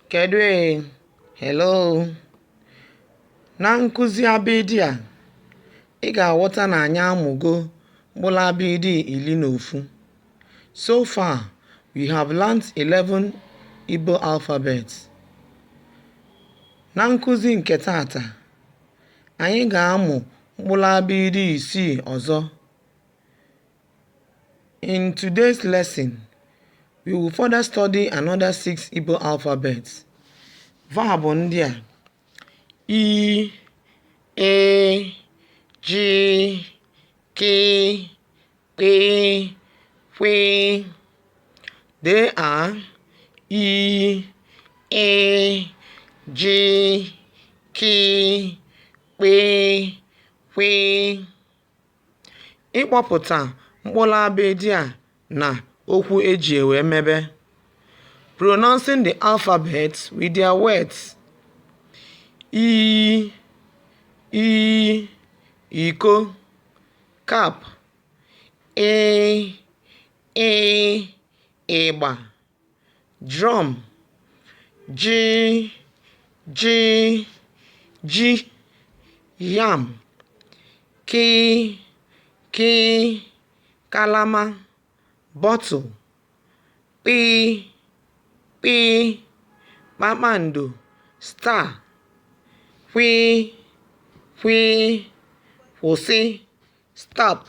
Kedu ee? Hello! Na nkụzi abịdịị a, ị ga-aghọta na anyị amụgo mkpụrụ abịdịị 11. So far, we have learnt 11 Igbo alphabets. Na nkụzi nke tata, anyị ga-amụ mkpụrụ abịdịị isii ọzọ. In today's lesson, we will further study another six Igbo alphabets. Va bụ ndị a: I, E, G, K, P, Q. They are I, E, G, K, P, Q. Ịkpọpụta mkpụrụ abịdịị a na okwu eji wee mebe. Pronouncing the alphabets with their words. I, I, iko, cup. Ị, ị, ịgba, drum. G, G, ji, yam. K, K, kalama, bottle. P, P, kpakpando, star. Q, Q, kwụsị, stop.